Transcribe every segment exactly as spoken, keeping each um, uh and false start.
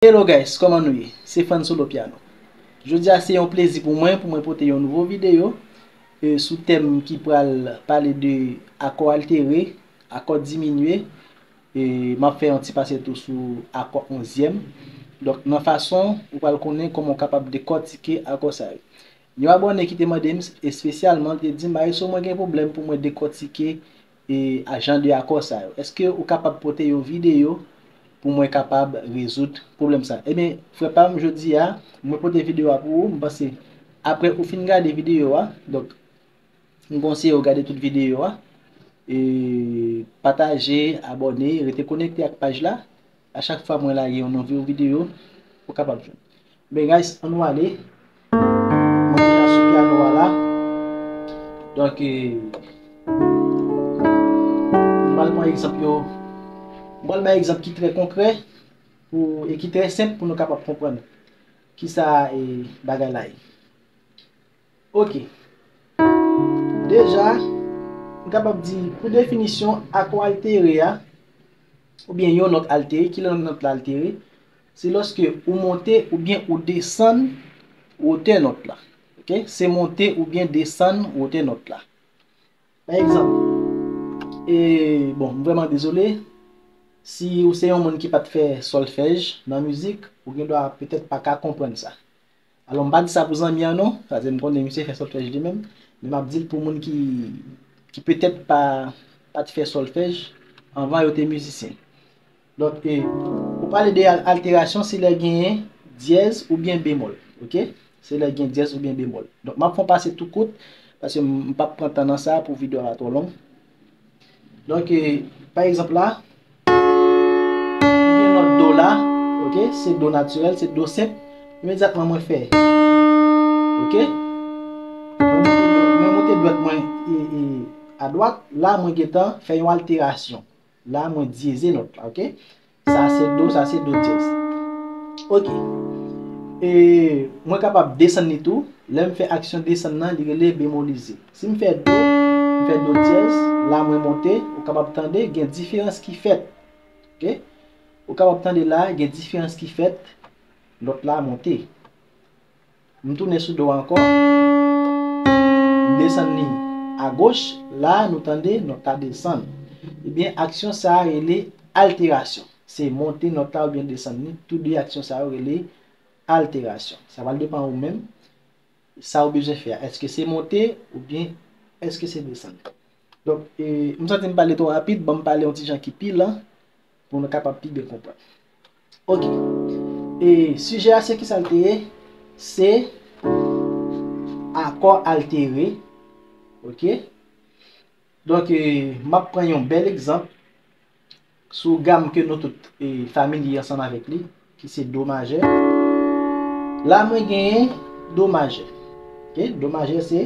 Hello guys, kòman nou ye? Se Fan Solo Piano. Jodi a se yon plezi pou mwen, pou mwen pote yon nouvo videyo, e, sou tèm ki pral pale de akò altere, akò diminye, e m ap fè yon ti pase tou sou akò onzyèm. Donk, nan fason ou pral konnen kòman w kapab dekòtike akò sa yo. Yon abòne ki te mande m espesyalman, te di m, "Maestro, mwen gen pwoblèm pou mwen dekòtike, e, a jan de akò sa yo. Èske ou kapab pote yon videyo pou mwen kapab rezoud pwoblèm sa?" Ebyen, frè pa m, jodi a, mwen pote videyo a pou ou. M panse, apre ou fin gade videyo a, donk, m konseye w gade tout videyo a, e pataje, abòne, rete konekte ak paj la. A chak fwa mwen lage yon nouvo videyo, ou kapab jwenn. Ben guys, ann nou ale. Mwen deja sou pyano a la. Donk, e, m pral pran egzanp yo. M pral bay egzanp ki trè konkrè pou, e ki trè senp pou nou kapab konprann kisa, e, bagay la ye. Ok. Deja, m kapab di, pou definisyon, akò altere a, oubyen yon nòt altere, kilè nòt la altere? Se lòske ou monte oubyen ou desann wotè nòt la. Ok? Se monte oubyen desann wotè nòt la. Pa egzanp, e, bon, m vrèman dezole, si ou se yon moun ki pa t fè sòlfèj nan mizik, ou gen dwa petèt pa ka konprann sa. Alò, m pa di sa pou zanmi an non, paske m konnen misye fè sòlfèj li menm, men m ap di l pou moun ki, ki petèt pa, pa t fè sòlfèj anvan yo te mizisyen. Donk, e, ou pale de al-, alterasyon, se lè genyen dyèz oubyen bemòl, ok? Se lè gen dyèz oubyen bemòl. Donk, m ap fè yon pase tou kout, paske m, m p ap pran tan nan sa pou videyo a pa twò long. Donk, e, pa egzanp la, m gen nòt do la, ok, se do natirèl, se do senp. Imedyatman mwen fè, ok, mwen monte dwèt, mwen monte dwèt mwen, e, e, adwat, la mwen gentan fè yon alterasyon. La mwen dyeze nòt la, ok. Sa se do, sa se do dyèz. Ok. E mwen kapab desann li tou. Lè m fè aksyon desann nan, li rele bemolize. Si m fè do, m fè do dyèz, la mwen monte, ou kapab tande, gen diferans ki fèt. Ok? Ou kapab tande la, gen diferans ki fèt, nòt la monte. M tounen sou do ankò. M desann li agoch, la nou tande nòt la desann. Ebyen, aksyon sa a rele alterasyon. Se monte nòt la oubyen desann li. Tou de aksyon sa yo rele alterasyon. Sa pral depann ou menm, sa ou bezwen fè a. Èske se monte oubyen èske se desann? Donk, e, m santi m pale twò rapid, ban m pale yon ti jan ki pi lan pou nou kapab pi byen konprann. Ok. E sijè a se kisa l te ye? Se akò altere. Ok. Donk, e, m ap pran yon bèl egzanp sou gam ke nou tout, e, familye ansanm avèk li, ki se do majè. La, mwen genyen do majè. Ok, do majè se.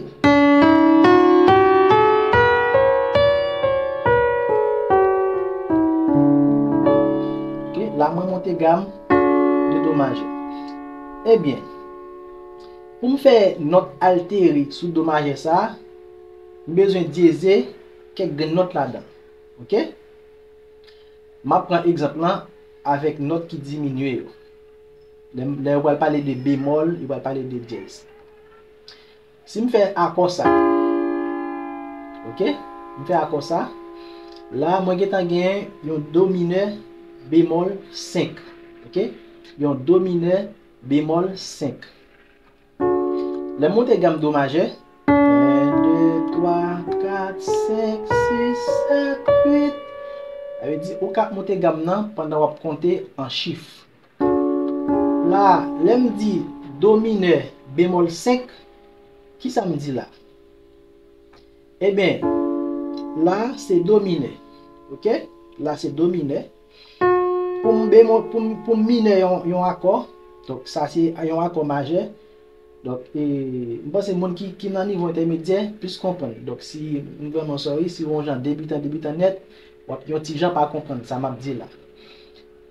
Ok, la, mwen monte gam de do majè. Ebyen, pou m fè nòt altere sou do majè sa a, m bezwen dyeze kèk grenn nòt ladan. Ok? M ap pran egzanp lan avèk nòt ki diminye yo. Lè, lè yo pral pale de bemòl, yo pral pale de dyèz. Si m fè akò sa, ok? M fè akò sa. La, mwen gentan genyen yon do minè bemòl senk. Ok? Yon do minè bemòl senk. Lè m monte gam do majè, en, de, twa, kat, senk, sis, sèt, uit. Sa vle di ou ka monte gam nan pandan w ap konte an chif. La, lè m di do minè bemòl senk, kisa m di la? Ebyen, la se do minè. Ok? La se do minè. Pou m bemò-, pou m, pou m minè yon, yon akò, donk sa se yon akò majè. Donk, e, m panse moun ki, ki nan nivo entèmedyè plis konprann. Donk, si m vrèman sorry, si w yon jan debitan, debitan nèt, w ap yon ti jan pa konprann sa m ap di la.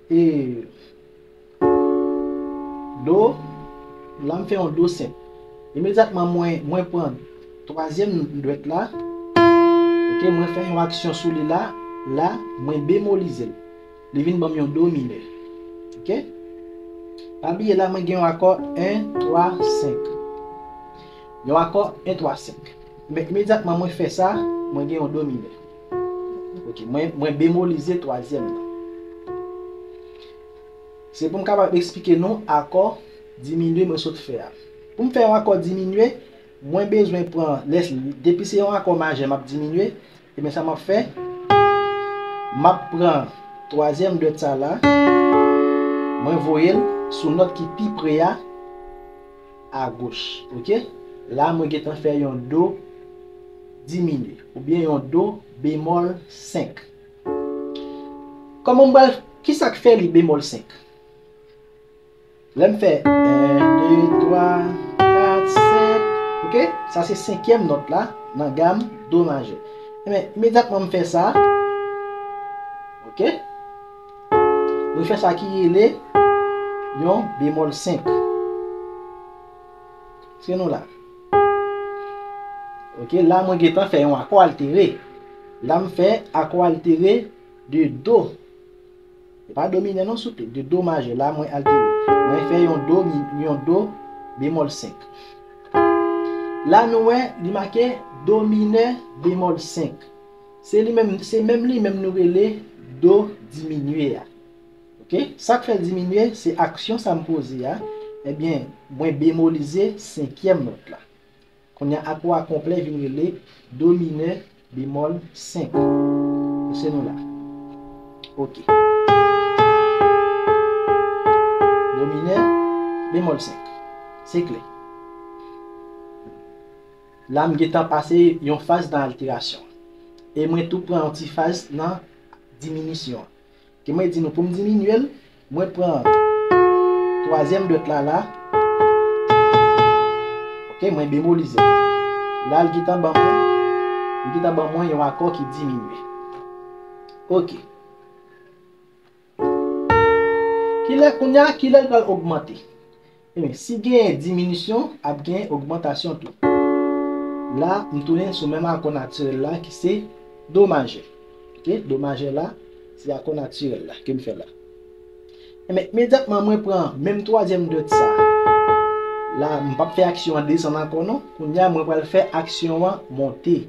E, do, la m fè yon do senp. Imedyatman mwen, mwen pran twazyèm dwèt la. Ok, mwen fè yon aksyon sou li la. La, mwen bemolize l. Li vin ban m yon do minè. Ok? Pa bliye la, mwen gen yon akò en, twa, senk. Yon akò en, twa, senk. Men imedyatman mwen fè sa, mwen gen yon do minè. Ok, mwen, mwen bemolize twazyèm nan. Se pou m kapab eksplike nou akò diminye mwen sot fè a. Pou m fè yon akò diminye, mwen bezwen pran, lè, depi se yon akò majè m ap diminye, ebyen sa m ap fè, m ap pran twazyèm dwèt sa la, mwen voye l sou nòt ki pi pre a, agoch. Ok? La, mwen gentan fè yon do diminye, oubyen yon do bemòl senk. Kòman m pral, kisa k fè li bemòl senk? Lè m fè en, de, twa, kat, senk. Ok? Sa se senkyèm nòt la nan gam do majè. Ebyen, imedyatman m fè sa. Ok? Mwen fè sa ki rele yon bemòl senk. Se nou la. Ok, la mwen gentan fè yon akò altere. La m fè akò altere de do. E pa do minè non, souple. De do majè. La mwen altere. Mwen fè yon do, mi- yon do bemòl senk. La nou wè, li make do minè bemòl senk. Se li menm, se menm li menm nou rele do diminye a. Ok? Sa k fè l diminye, se aksyon sa m poze a. Ebyen, mwen bemolize senkyèm nòt la. Kounye a, akò a konplè vin rele do minè bemòl senk. Se nou la. Ok. Do minè bemòl senk. Se klè. La, m gentan pase yon faz nan alterasyon. E mwen tou pran yon ti faz nan diminisyon an. Ke mwen di nou pou m diminye l, mwen pran twazyèm dwèt la la. Ok, mwen bemolize l. La, l gentan ban mwen, l gentan ban mwen yon akò ki diminye. Ok. Kilè, kounye a, kilè l pral ogmante? Ebyen, si genyen diminisyon, ap genyen ogmantasyon tou. La, m tounen sou menm akò natirèl la ki se do majè. Ok, do majè la, se akò natirèl la ke m fè la. Ebyen, imedyatman mwen pran menm twazyèm dwèt sa. La, m p ap fè aksyon an desann ankò non. Kounye a, mwen pral fè aksyon an monte.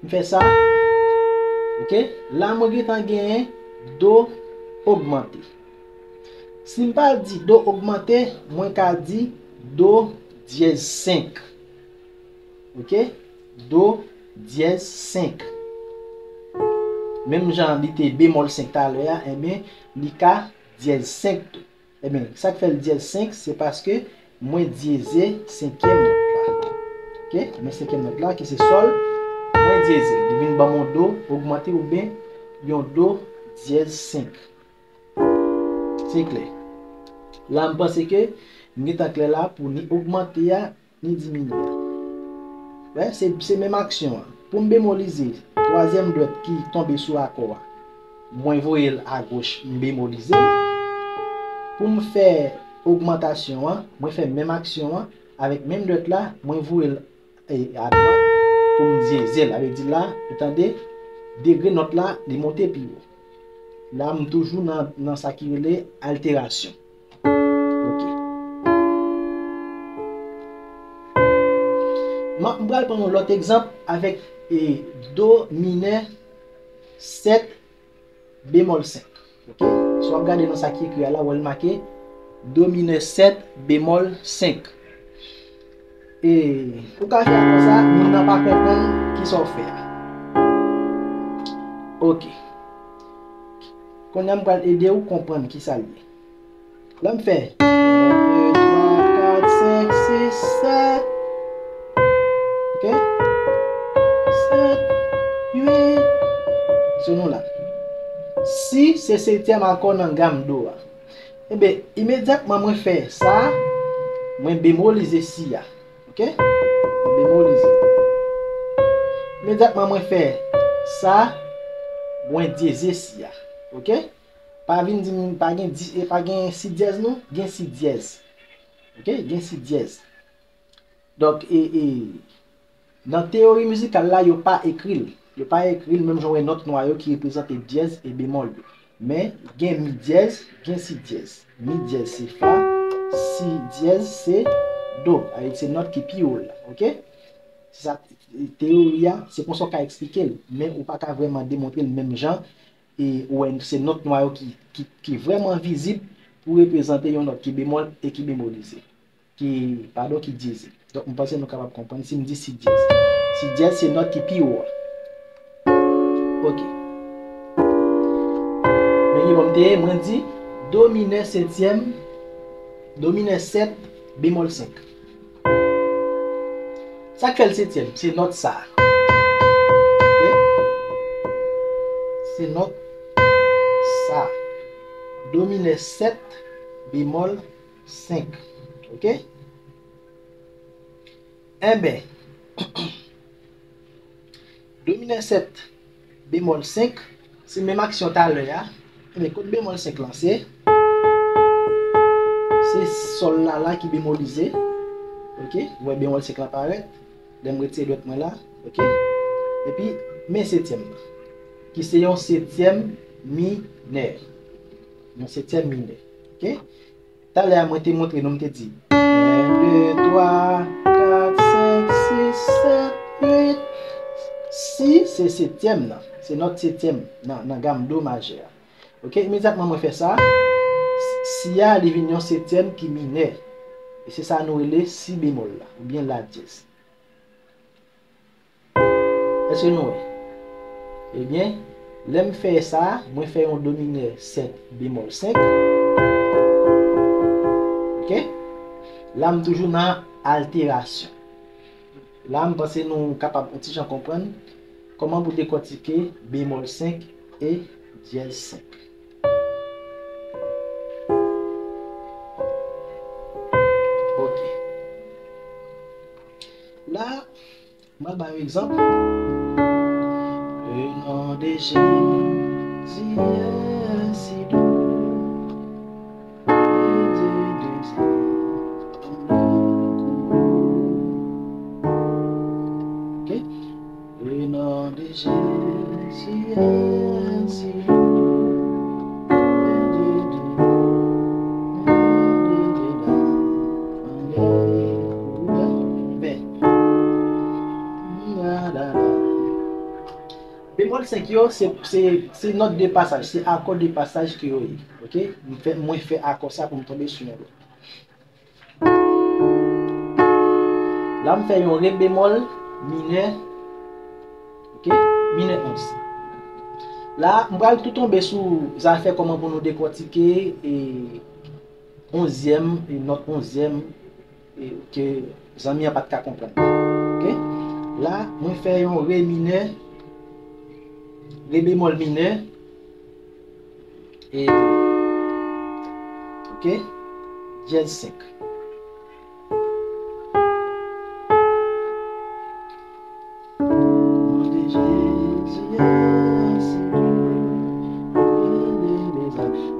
M fè sa. Ok, la mwen gentan genyen do ogmante. Si m pa di do ogmante, mwen ka di do dyèz senk. Ok, do dyèz senk. Menm jan li te bemòl senk talè a, ebyen, li ka dyèz senk tou. Ebyen, sa k fè l dyèz senk, se paske mwen dyeze senkyèm nòt la. Ok, men senkyèm nòt la, ki se sòl, mwen dyeze l. Li vin ban m yon do ogmante oubyen yon do dyèz senk. Se klè. La, m panse ke m gentan klè la pou ni ogmante a, ni diminye a. Wè, se, se menm aksyon an. Pou m bemolize twazyèm dwèt ki tonbe sou akò a, mwen voye l agoch, m bemolize l. Pou m fè ogmantasyon an, mwen fè menm aksyon an, avèk menm dwèt la, mwen voye l, e, adwat pou m dyeze l. Sa vle di la, ou tande, degre nòt la, li monte pi wo. La, m toujou nan, nan sa ki rele alterasyon. Ok. M ap, m pral pran yon lòt egzanp avèk, e, do minè sèt bemòl senk. Ok? Si w ap gade nan sa ki ekri a la, w wè l make do minè sèt bemòl senk. E ou ka fè konsa, moun nan pa konprann kisa w fè a. Ok. Kounye a m pral ede w konprann kisa l ye. Lè m fè en, de, twa, kat, senk, sis, sèt. Ok? Sèt, uit. Se nou la. Si se setyèm akò nan gam do a. Ebyen, imedyatman mwen fè sa, mwen bemolize si a. Ok? Mwen bemolize. Imedyatman mwen fè sa, mwen dyeze si a. Ok? Pa vin di m pa gen di, e pa gen si dyèz non, gen si dyèz. Ok? Gen si dyèz. Donk, e, e, nan teyori mizikal la, yo pa ekri l. Yo pa ekri l menm jan w wè nòt nwa yo ki reprezante dyèz e bemòl yo. Men, gen mi dyèz, gen si dyèz. Mi dyèz se fa, si dyèz se do. Sa vle di se nòt ki pi wo la, oke? Se sa, teyori a, se konsa w ka eksplike l, men ou pa ka vrèman demontre l menm jan, e ou wè se nòt nwa yo ki, ki, ki vrèman vizib pou reprezante yon nòt ki bemòl e ki bemolize, ki, padon, ki dyeze. Donk, m panse nou kapab konprann si m di si dyèz. Si dyèz se nòt ki pi wo a. Oke. Men ki bò m te ye, mwen di do minè setyèm, do minè sèt, bemòl senk. Sa k fè l setyèm, se nòt sa a. Oke? Se nòt sa a. Do minè sèt, bemòl senk. Oke? Enben, do minè sèt, bemòl senk, se menm aksyon talè a. Enben, kot bemòl senk lan se? Se sòl la la ki bemolize. Oke? Ou wè bemòl senk lan parèt. Lè m retire dwèt mwen la. Oke? Epi, men setyèm nan, ki se yon setyèm minè. Yon setyèm minè. Oke? Talè a, mwen te montre nou, m te di en, de, twa, kat, senk, sis, sèt, uit. Si se setyèm nan, se nòt setyèm nan, nan gam do majè a. Oke, imedyatman mwen fè sa, si a, li vin yon setyèm ki minè. E se sa nou rele si bemòl la, oubyen la dyèz. Èske nou wè? Ebyen, lè m fè sa, mwen fè yon do minè sèt bemòl senk. Oke? La, m toujou nan alterasyon. La, m panse nou kapab yon ti jan konprann kòman pou dekòtike bemòl senk e dyèz senk. Oke. La, mwen ba yon egzanp. Le nom de Jésus, si doux. Ok? Le nom de Jésus est si doux. Bemòl senk yo, se, se, se nòt de pasaj, se akò de pasaj ke yo ye. Ok? Mwen fè, mwen fè akò sa pou m tonbe sou yon lòt. La, m fè yon re bemòl minè, ok, minè onz. La, m pral tou tonbe sou zafè kòman pou nou dekòtike e onzyèm, e nòt onzyèm, e ke zanmi an pa t ka konprann. Ok? La, mwen fè yon re minè, re bemòl minè, e, ok, dyèz senk.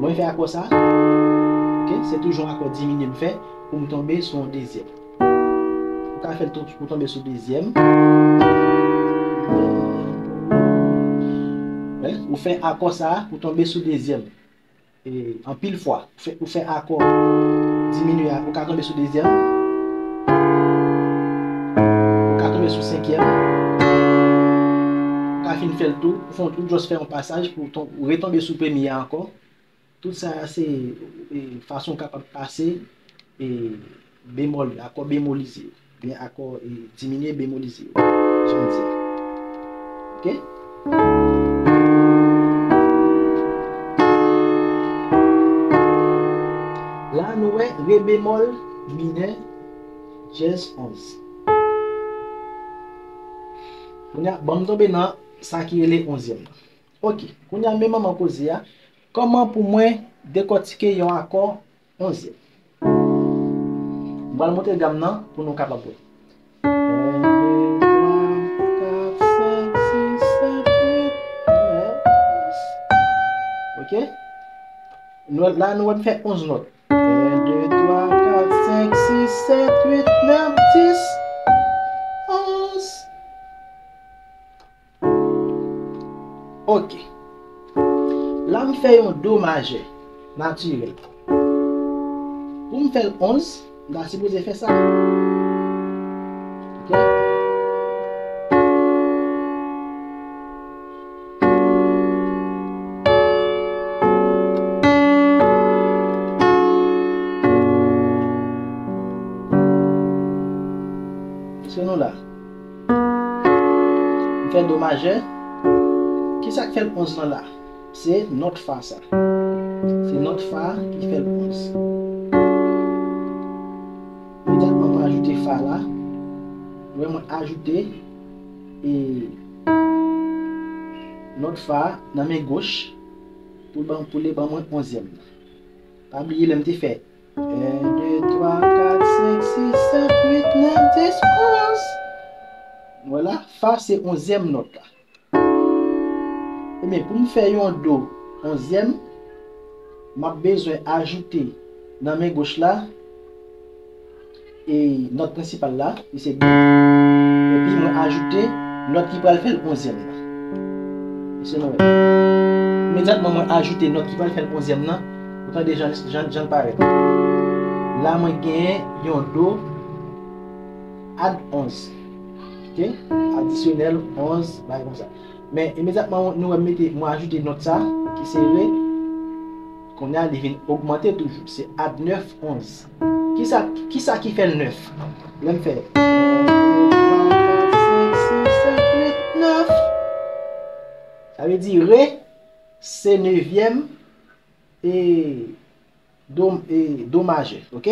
Mwen fè akò sa, ok, se toujou yon akò diminye m fè pou m tonbe sou yon dezyèm. Ou ka fè l tou pou tonbe sou dezyèm. Ou fè akò sa a pou tonbe sou dezyèm. E, anpil fwa, ou fè, ou fè akò diminye a, ou ka tonbe sou dezyèm. Ou ka tonbe sou senkyèm. Ou ka fin fè l tou, ou fè, ou just fè yon pasaj pou ou retonbe sou premye a ankò. Tout sa a se, e, fason w kapab pase, e, bemòl yo, akò bemolize yo, oubyen akò, e, diminye bemolize yo, jan m di a. Ok? La, nou wè re bemòl minè dyèz onz. Kounye a, ban m tonbe nan sa ki rele onzyèm nan. Ok, kounye a, men manman koze a, kòman pou mwen dekòtike yon akò onzyèm? M pral monte gam nan pou nou kapab wè. En, de, twa, kat, senk, sis, sèt, uit, nèf, dis. Ok? Nou, la, nou wè m fè onz nòt. En, de, twa, kat, senk, sis, sèt, uit, nèf, dis, onz. Ok. La, m fè yon do majè natirèl. Pou m fè l onz, m ta sipoze fè sa. Ok? Èske nou la? M fè do majè. Kisa k fè l onz lan la? Se nòt fa sa. Se nòt fa ki fè l onz. Imedyatman mwen ajoute fa la. Ou wè mwen ajoute e nòt fa nan men goch pou ban, pou li ban mwen onzyèm nan. Pa bliye lè m te fè en, de, twa, kat, senk, sis, sèt, uit, nèf, dis, onz. Vwala, fa se onzyèm nòt la. Ebyen, pou m fè yon do onzyèm, m ap bezwen ajoute nan men goch la e nòt prensipal la, ki se do. Epi mwen ajoute nòt ki pral fè l onzyèm nan. Èske nou wè? Imedyatman mwen ajoute nòt ki pral fè l onzyèm nan, ou tande jan, jan, jan l parèt. La mwen genyen yon do add onz. Ok? Adisyonèl onz, bagay konsa. Men imedyatman nou wè m mete, mwen ajoute nòt sa, ki se re, kounye a li vin ogmante toujou. Se add nèf, onz. Kisa, kisa ki fè l nèf? Lè m fè en, de, twa, kat, senk, sis, sèt, uit, nèf. Sa vle di re se nevyèm e do, e do majè, ok?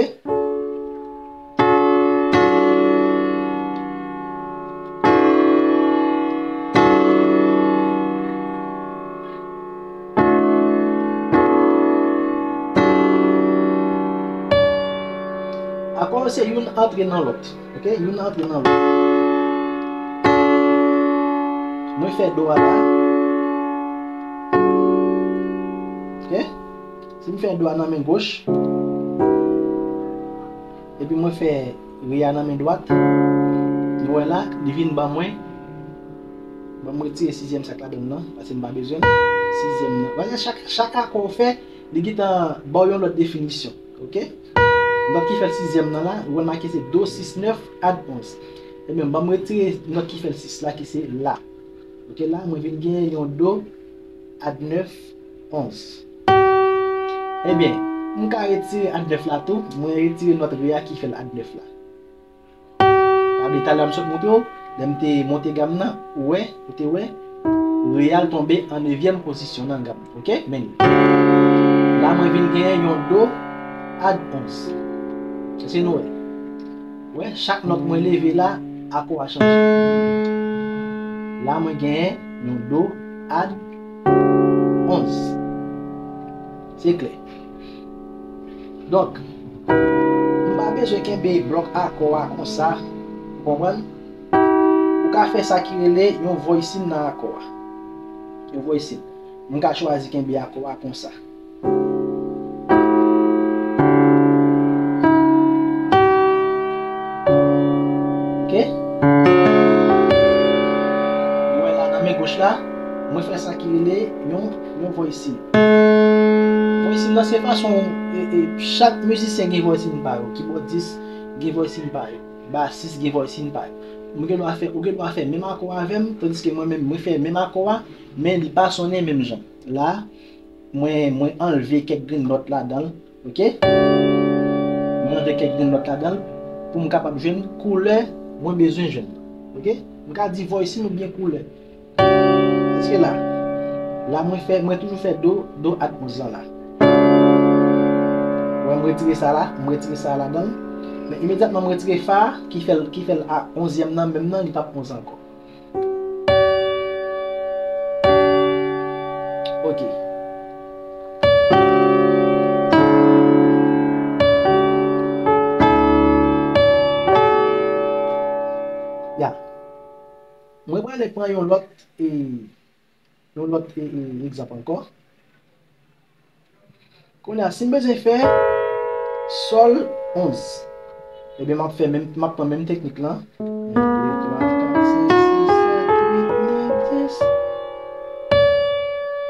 Akò yo se youn antre nan lòt. Ok, youn antre nan lòt. Mwen fè do a la. Ok? Si m fè do a nan men goch, epi mwen fè re a nan men dwat, nou wè la, li vin ban mwen, ban mwen retire sizyèm sa k ladan l nan, paske m pa bezwen l. Sizyèm nan. Paske chak, chak akò w fè, li gentan ba w yon lòt definisyon. Ok? Nòt ki fè l sizyèm nan la, ou wè make se do sis nèf add onz. Ebyen, ban m retire nòt ki fè l sis la, ki se la. Ok, la, mwen vin gen yon do add nèf onz. Ebyen, m ka retire add nèf la tou, mwen retire nòt re a ki fè l add nèf la. Pabliye talè a m sot montre w, lè m te monte gam nan, ou wè, ou te wè, re a l tonbe an nevyèm pozisyon nan gam. Ok? Men li. La mwen vin genyen yon do add onz. Èske nou wè? Wè, chak nòt mwen leve la, akò a chanje. La mwen genyen yon do add onz. Se klè. Donk, m pa bezwen kenbe blòk akò a konsa, ou konprann? Ou ka fè sa ki rele yon voicing nan akò a. Yon voicing. M ka chwazi kenbe akò a konsa. Ok? Nou wè la nan men goch la, mwen fè sa ki rele yon, yon voicing. Voicing nan se fason, e, e, chak mizisyen gen voicing pa yo, kibòdis gen voicing pa yo, basis gen voicing pa yo. Mwen gen dwa fè, ou gen dwa fè menm akò avè m, tandiske mwen menm, mwen fè menm akò a, men li pa sonnen menm jan. La, mwen, mwen anlve kèk grenn nòt ladan l, ok? Mwen anlve kèk grenn nòt ladan l pou m kapab jwenn koulè mwen bezwen jwenn, ok? M ka di voicing oubyen koulè. Èske la? La mwen fè, mwen toujou fè do, do add onz lan la. Wè, m retire sa la, m retire sa ladan l. Men imedyatman m retire fa a, ki fè l, ki fè l a onzyèm nan menm nan, li p ap onz ankò. Ok. Ya. Mwen prale pran yon lòt, e, yon lòt, e, e, egzanp ankò. Kounye a, si m bezwen fè sòl onz, ebyen, m ap fè menm, m ap pran menm teknik lan. En, de, twa, kat, senk, sis, sèt, uit, nèf, dis.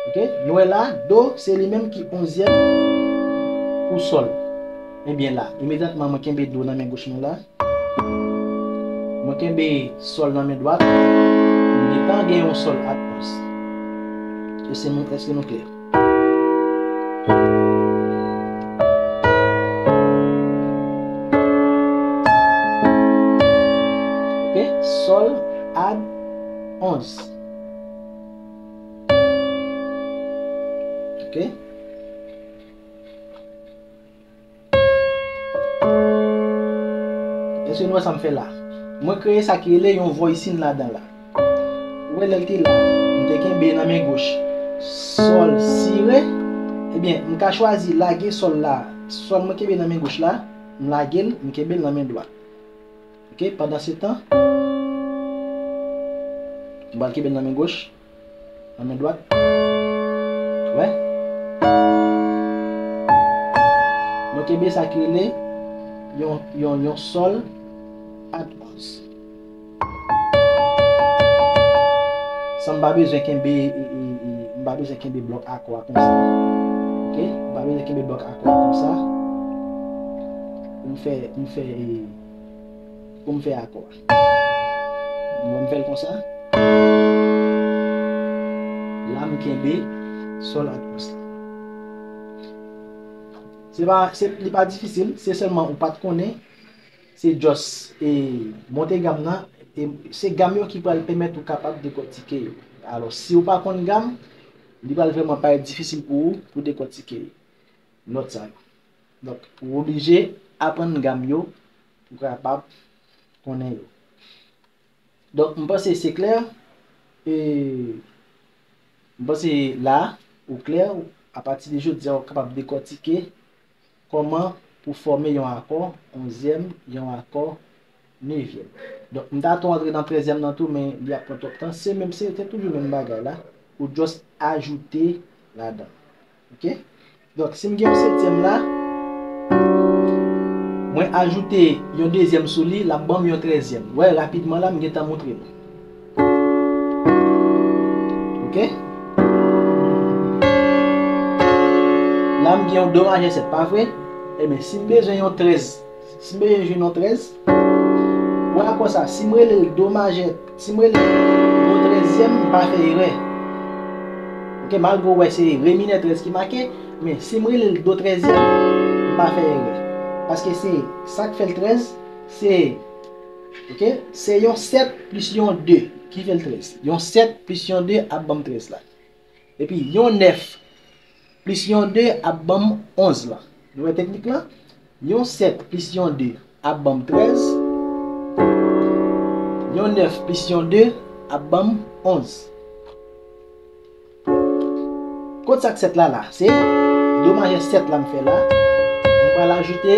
Ok? Nou wè la, do, se li menm ki onzyèm pou sòl. Ebyen la, imedyatman mwen kenbe do nan men goch mwen la. Mwen kenbe sòl nan men dwat. Mwen gentan gen yon sòl ak onz. Èske nou, èske nou klè? Ok, sòl, ad, onz. Ok. Èske nou wè sa m fè la? Mwen kreye sa ki rele yon voicing ladan la. Ou wè lè l te la, m te kenbe nan men goch sòl, si, re. Ebyen, m ka chwazi lage sòl la. Sòl mwen kenbe nan men goch la, m lage l, m kenbe l nan men dwat. Ok, pandan se tan, m pral kenbe l nan men goch. Nan men dwat. Wè. Mwen kenbe sa ki rele yon, yon, yon sòl ad onz. San m pa bezwen kenbe, e, e, e, m pa bezwen kenbe blòk akò a konsa. Ok? M pa bezwen kenbe blòk akò a konsa. Pou m fè, pou m fè, e, pou m fè akò a. Mwen m fè l konsa. La m kenbe sòl ak plis la. Se pa, se, li pa difisil, se sèlman ou pa t konnen, se just, e, monte gam nan, e, se gam yo ki pral pèmèt ou kapab dekòtike yo. Alò, si ou pa konn gam, li pral vrèman parèt difisil pou ou pou dekòtike nòt sa yo. Donk, ou oblije aprann gam yo pou kapab konnen yo. Donk, m panse se klè. E, m panse la, ou klè, apati de jodi a, ou kapab dekòtike kòman pou fòme yon akò onzyèm, yon akò nevyèm. Donk, m ta tou antre nan trèzyèm nan tou, men li ap pran twòp tan. Se menm, se, se toujou menm bagay la. Ou just ajoute ladan. Ok? Donk, si m gen yon setyèm la, mwen ajoute yon dezyèm sou li, l ap ban m yon trèzyèm. Wè, rapidman la, m gentan montre nou. Ok? La, m gen yon do majè sèt, pa vre? Ebyen, si m bezwen yon trèz, si m bezwen jwenn yon trèz, wè akò sa, si m rele l do majè, si m rele l do trèzyèm, m pa fè erè. Ok, malgre w wè se re minè trèz ki make, men si m rele l do trèzyèm, m pa fè erè. Paske se sa k fè l trèz, se, ok, se yon sèt plis yon de ki fè l trèz. Yon sèt plis yon de ap ban m trèz la. Epi yon nèf plis yon de ap ban m onz la. Nou wè teknik la? Yon sèt plis yon de ap ban m trèz. Yon nèf plis yon de ap ban m onz. Kot sa k sèt la la? Se do majè sèt la m fè la. M pral ajoute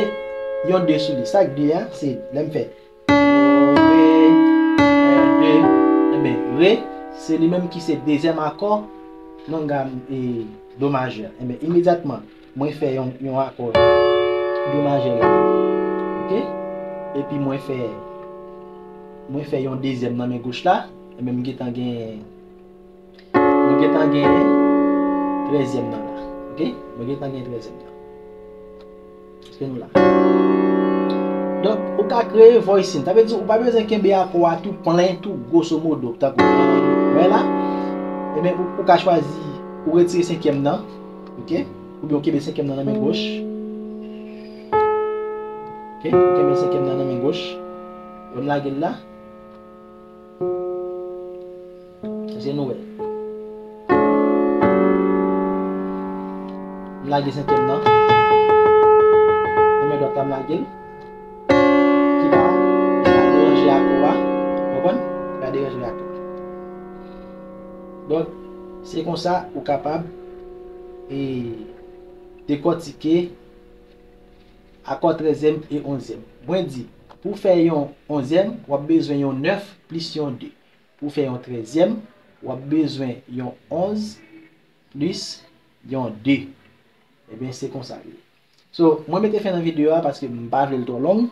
yon de sou li. Sa k de a, se lè m fè re, re, de. Enben, re, se li menm ki se dezyèm akò nan gam, e, do majè. Enben, imedyatman, mwen fè yon, yon akò do majè la. Ok? Epi mwen fè, mwen fè yon dezyèm nan men goch la. Enben, m gentan gen, mwen gentan gen trèzyèm nan la. Ok? Mwen gentan gen trèzyèm nan. Èske nou la? Donk, ou ka kreye voicing. Sa vle di, ou pa bezwen kenbe akò a tou plen, tou grosso modo, tankou, wè la. Ebyen, ou, ou ka chwazi, ou retire senkyèm nan, ok? Oubyen ou kenbe senkyèm nan nan men goch. Ok? Ou kenbe senkyèm nan nan men goch. Ou lage l la. Èske nou wè? M lage senkyèm nan. Nan men dwat la m lage l. Ki pa, ki pa deranje akò a. Konprann? Ki pa deranje akò a. Donk, se konsa ou kapab, e, dekòtike akò trèzyèm e onzyèm. Mwen di, pou fè yon onzyèm, w ap bezwen yon nèf plis yon de. Pou fè yon trèzyèm, w ap bezwen yon onz plis yon de. Ebyen, se konsa l ye. So, mwen mete fen nan videyo a paske m pa vle l twò long.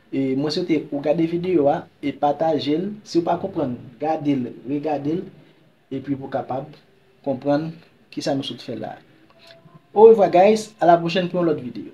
E mwen swete ou gade videyo a e pataje l. Si w pa konprann, gade l, regade l, epi pou w kapab konprann kisa nou sot fè la. Au revoir, guys. À la prochaine pour yon lòt videyo.